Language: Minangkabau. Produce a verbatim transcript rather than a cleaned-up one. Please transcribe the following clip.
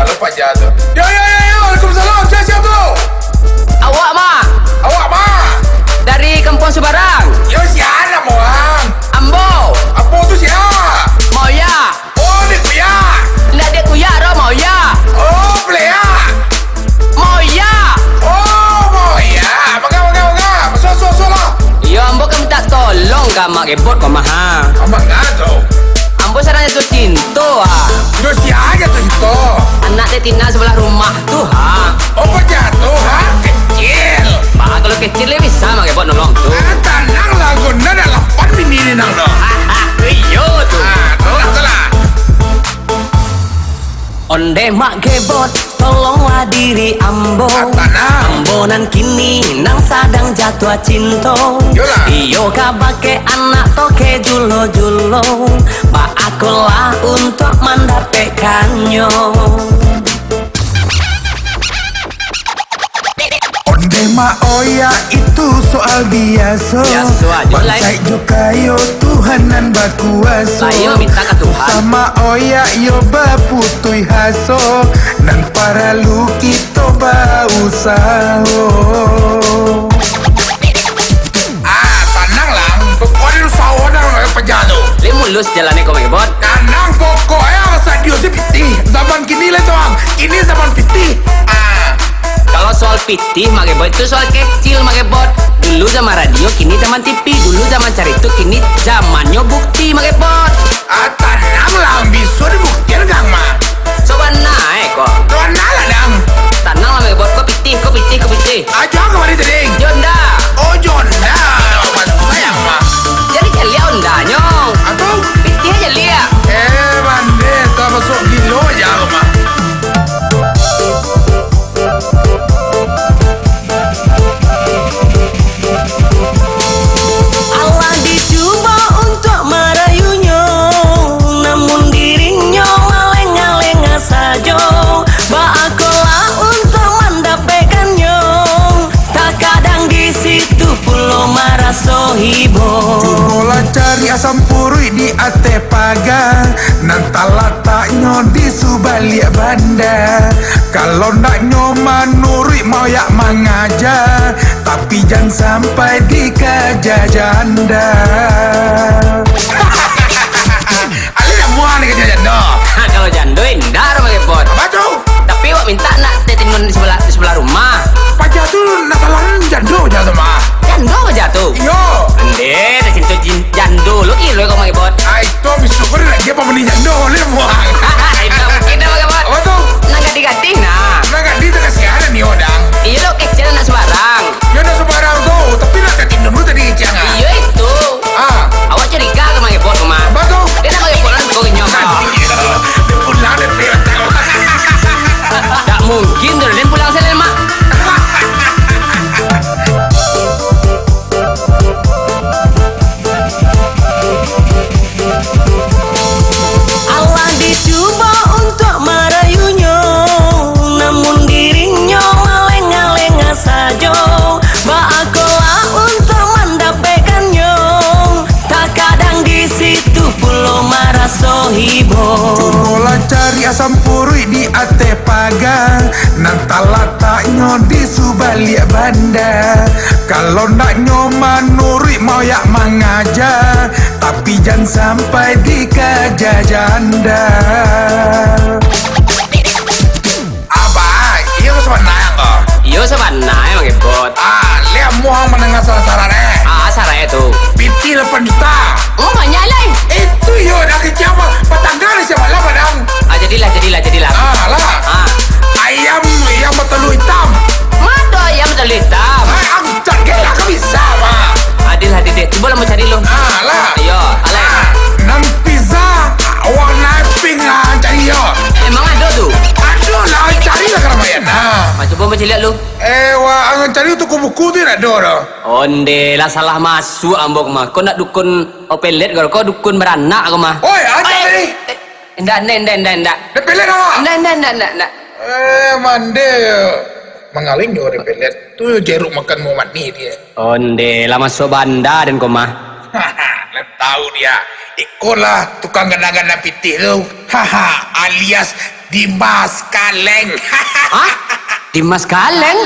Kalau paja tu. Yo, yo, yo, yo, waalaikumsalam. Sia, sia tu? Awak, Mak. Awak, Mak. Dari Kampuang Subarang. Yo, sia namo ang? Ambo. Ambo tu sia? Moya. Oh, dek kuya. Ndak dek kuya doh, Moya. Oh, Moya. Moya. Oh, Moya. Maga, maga, maga. Masuak, masuak, masuak lah. Iyo, ambo ka mintak tolong ka Mak Gebot ko mah, ha. Amak ngah tu? Ambo sadang jatuah cinto, ha. Jatuah sia jatuah cinto? Anak dek Tina sabalah rumah tu, ha. Oh, kok jatuah, ha? Kecil. Bah, kalau kecil le bisa Mak Gebot nolong tu. Ah, tanang lah, gonda dah lapan bini ni nang tu. Iyo tu. Ah, tanang tu lah. Ondeh Mak Gebot, tolonglah diri ambo. Apa nak? Ambo nan kini nan sadang jatuah cinto. Yolah. Iyo ka bakeh anak toke julo-julo. Baakolah untuak mandapekkannyo. Ondeh Mak Oya, itu soal biaso. Biaso ajo, Lai. Bansaik jo kayo Tuhan nan bakuaso. Ayo minta ka Tuhan. Susah Mak Oya yo baputuih aso, nan paralu kito bausaho. Ah, tanang lah. Pokoknyo usaho dah, eh, paja tu. Lai mulus jalannyo ko, Mak Gebot. Tanang, pokoknyo sadio se pitih. Zaman kini le tu, ang. Kini zaman pitih. Ah. Kalau soal pitih, Mak Gebot, itu soal kecil, Mak Gebot. Dulu zaman radio, kini zaman T V. Dulu zaman carito, kini zamannyo bukti, Mak Gebot. Ah, tanang lah, ang, biso dibuktian, Kang, mah. Coba naik, ko. Coba naik lah, dang. Tanang lah, Mak Gebot. Ko pitih, ko pitih, ko pitih. Ajo ka mari tadi? Honda. Oh, Honda. Apa susah ya, mah? Jadi caliak Hondanyo. Atau? Pitih aja liak. Eh, mande, tak masuk gilo aja, mah. Alah dicubo untuak marayunyo, namun dirinyo malengah-lengah sajo. Baakolah untuak mandapekkannyo, takadang di situ pulo maraso ibo. Cubolah cari asam puruik di ateh paga, nan talataknyo di subaliak banda. Kalau ndak nyo manuruik moyak mangaja, tapi jan sampai dikaja janda. Alah, nak muah ni kaja janda. Ha, kalau jando, indak, Mak Gebot. Apa tu? Tapi awak minta nak teh tinun di sebelah, di sebelah rumah. Paja tu nak salah jando, jando mah. Jando paja tu? Iyo. Ande, dah cinta jin-, jando lo kilo kau, Mak Gebot. Ah, itu habis syukur nak dia pembeli jando, le muah. Indak mungkin dah, Mak Gebot. Apa tu? Nak gadih-gadih, nah. Nak gadih tu kasihan ni orang. Iyo, lo kecil nak sembarang. Yo nak sembarang tu, tapi nak teh tinun dulu tadi, Cang, ah. Iyo, itu. Ah. Awak curiga ka Mak Gebot tu, Mak. Apa tu? Dia nak Mak Gebot lah, kau inyo, Mak. Dia pulang, dia pulang. Tak mungkin tu, dia pulang sini, Mak. Alah dicubo untuak marayunyo, namun dirinyo malengah-lengah sajo. Baakolah untuak mandapekkannyo, takadang di situ pulo maraso ibo. Cubolah cari asam puruik di ateh paga, nan talataknyo di subaliak banda. Kalau ndak nyo manuruik moyak mangaja, tapi jan sampai dikaja janda. Abah, iyo sabana ko? Iyo sabana, Mak Gebot. Ah, liak muah mandanga sarat-sarat, eh. Ah, sarat tu. Pitih lapan juta. Oh, banyak lai. Itu yo, dah kecil apa? Patangga ni siapa lah, padang? Ah, jadilah, jadilah, jadilah. Ah, lah. Ah. Ayam yang bertelur hitam. Mado ayam bertelur hitam? Ah, ang cari lah, kan bisa, Mak. Adil lah, Didek. Cuba lah mau cari lu. Ah, lah. Iyo, alai. Ah, nan pizza warna pink, ah, cari yo. Emang ado tu? Ado lah, cari lah, keramaian. Ah. Ah, cuba mau cari lu. Eh, wah, ang cari toko buku tu nak ado dah. Onde lah, salah masuk ambo mah. Kau nak dukun opelet, kau, kau dukun baranak kau mah. Oi, aja tadi. Eh, indak, indak, indak, indak, indak. Dah pelet awak? Indak, indak, indak, indak, indak. Eh, mande. Mangaling jo dah pelet. Tu jeruk makan mau mandi dia. Onde lah masuk banda den kau mah. Lah tahu dia. Ikolah tukang gana-gana pitih tu. Haha, alias Dimas Kaleng. Hah? Dimas Kaleng?